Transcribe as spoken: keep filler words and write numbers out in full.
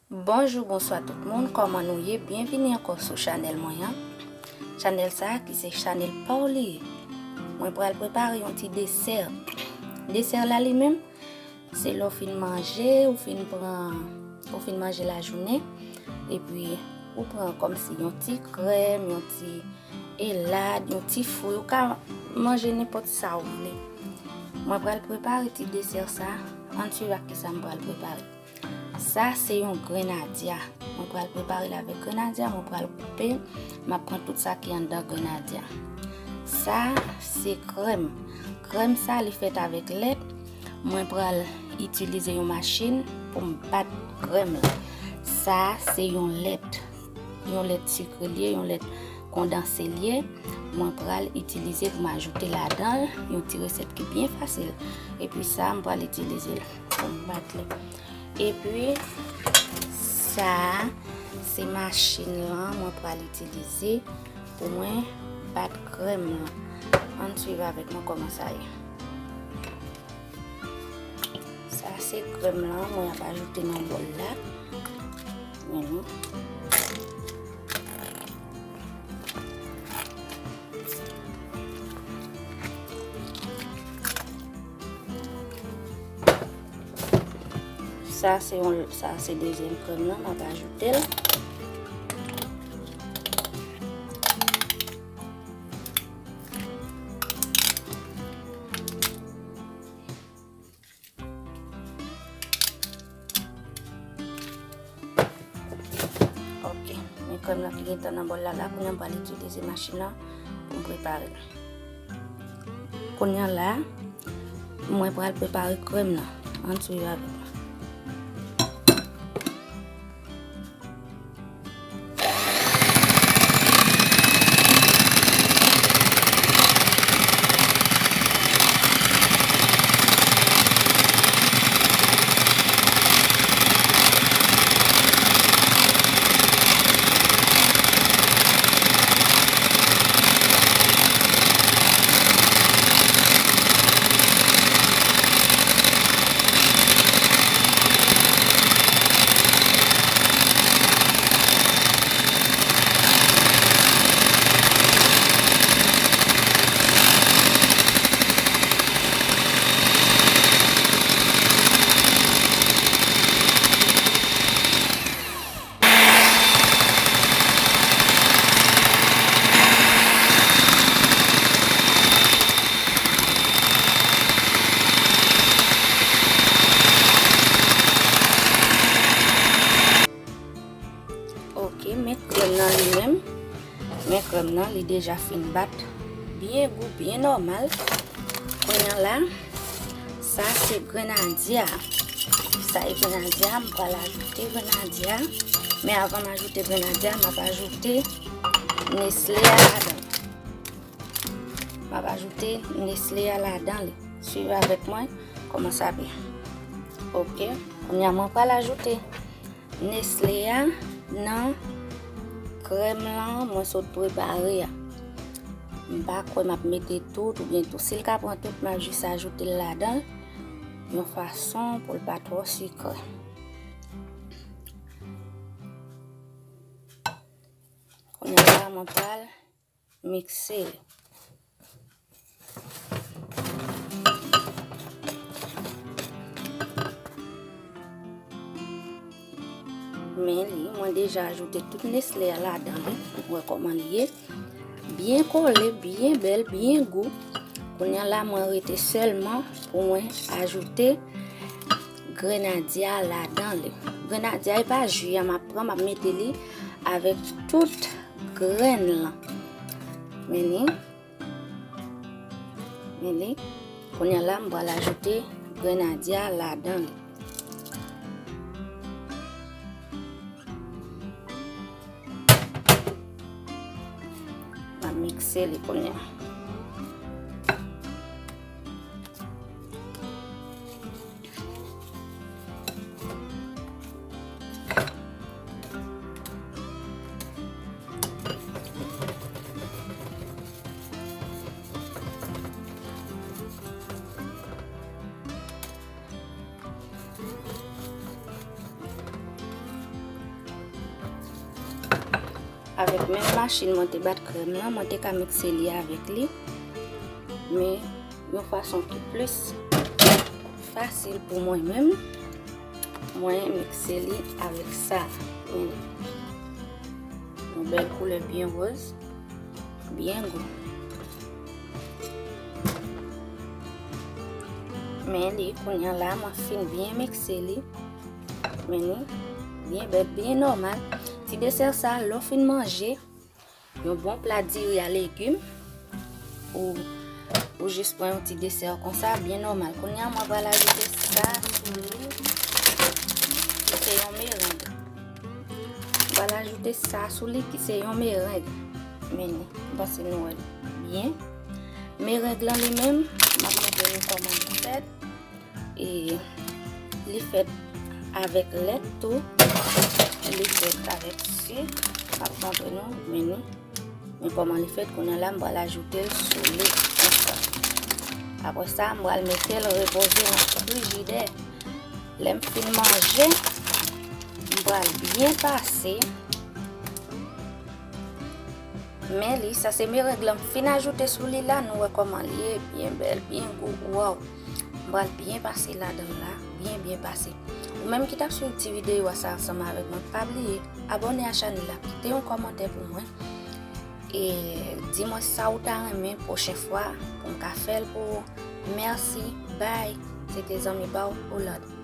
Bonjou, bonswa tout moun, kòman nou ye? Byenvini ankò sou chanèl mwen an. Chanèl sa a ki se chanèl pa w li ye. Mwen pral prepare yon ti desè. Desè la li menm, se lè w fin manje, ou fin pran, ou fin manje lajounen, epi ou pran kòmsi yon ti krèm, yon ti elad, yon ti fwi, ou ka manje nenpòt sa ou vle. Mwen pral prepare ti desè sa, ann swiv ak kisa m pral prepare. Sa se yon grenadya. Mwen pral prepare l avèk grenadya, mwen pral koupe, m ap pran tout sa ki anndan grenadya. Sa se krèm. Krèm sa li fèt avèk lèt. Mwen pral itilize yon machin pou m bat krèm la. Sa se yon lèt. Yon lèt sikre li ye, yon lèt kondanse li ye. Mwen pral itilize pou m ajoute ladan l, yon ti resèt ki byen fasil. Epi sa, m pral itilize l pou m bat li. Epi sa, se machin lan mwen pral itilize pou mwen bat krèm lan. Ann swiv avèk mwen kòman sa ye. Sa se krèm lan mwen ap ajoute nan bòl la. Men nou. Sa se yon, sa se dezyèm krèm lan, m ap ajoute l. Ok, men krèm lan ki gentan nan bòl la, la, kounye a m pral itilize machin nan pou m prepare l. Kounye a la, mwen pral prepare krèm nan. Ann swiv avèk mwen. Ok, men krèm nan li menm. Men krèm nan, li deja fin bat. Byen gou, byen nòmal. Kounye a la, sa se grenadya. Sa e grenadya, m pral ajoute grenadya. Men avan m ajoute grenadya, m ap ajoute Nesle a ladan. M ap ajoute Nesle a ladan li. Swiv avèk mwen kòman sa ap ye. Ok, kounye a mwen pral ajoute Nesle a nan krèm lan mwen sot prepare a. M pa kwè m ap mete tout oubyen tou. Si l ka pran tout, m ap jis ajoute l ladan l yon fason pou l pa twò sikre. Kounye a la, mwen pral mikse l. Men li, mwen deja ajoute tout Nesle a ladan li. Ou wè kòman li ye. Byen kole, byen bèl, byen gou. Kounye a la, mwen rete sèlman pou mwen ajoute grenadya ladan li. Grenadya e pa ji a m ap pran, m ap mete li avèk tout grenn lan. Men li. Men li. Kounye a la, m pral ajoute grenadya ladan li. M ap mikse li kounye a. Avèk menm machin mwen te bat krèm lan, mwen te ka mikse li avèk li. Men yon fason ki plis fasil pou mwen menm, mwen mikse li avèk sa. Men yon bèl koulè byen wòz, byen gou. Men li, kounye a la, mwen fin byen mikse li. Men li, byen bèl, byen nòmal. Ti desè sa, lè w fin manje yon bon pla diri a legim, ou, ou jis pran yon ti desè konsa, byen nòmal. Kounye a, mwen pral ajoute sa sou li, ki se yon mereng. Mwen pral ajoute sa sou li, ki se yon mereng. Men li, m panse nou wè l byen. Mereng lan li menm, m ap montre nou kòman li fèt. E li fèt avèk lèt tou. Li fèt avèk sik. M ap montre nou, men li. Men kòman li fèt, kounye a la, m pral ajoute l sou li konsa. Apre sa, m pral mete l repoze nan frijidè. Lè m fin manje, m pral byen pase. Men li, sa se mereng lan m fin ajoute sou li la, nou wè kòman li ye, byen bèl, byen gou, waw. M pral byen pase ladan l la, byen, byen pase. Ou menm ki t ap swiv ti videyo a sa ansanm avèk mwen, pa bliye abòne a chanèl la, kite yon kòmantè pou mwen. E di mwen sa ou ta renmen pwochen fwa pou m ka fè l pou ou. Mèsi, bye. Se te zanmi pa w, Olande.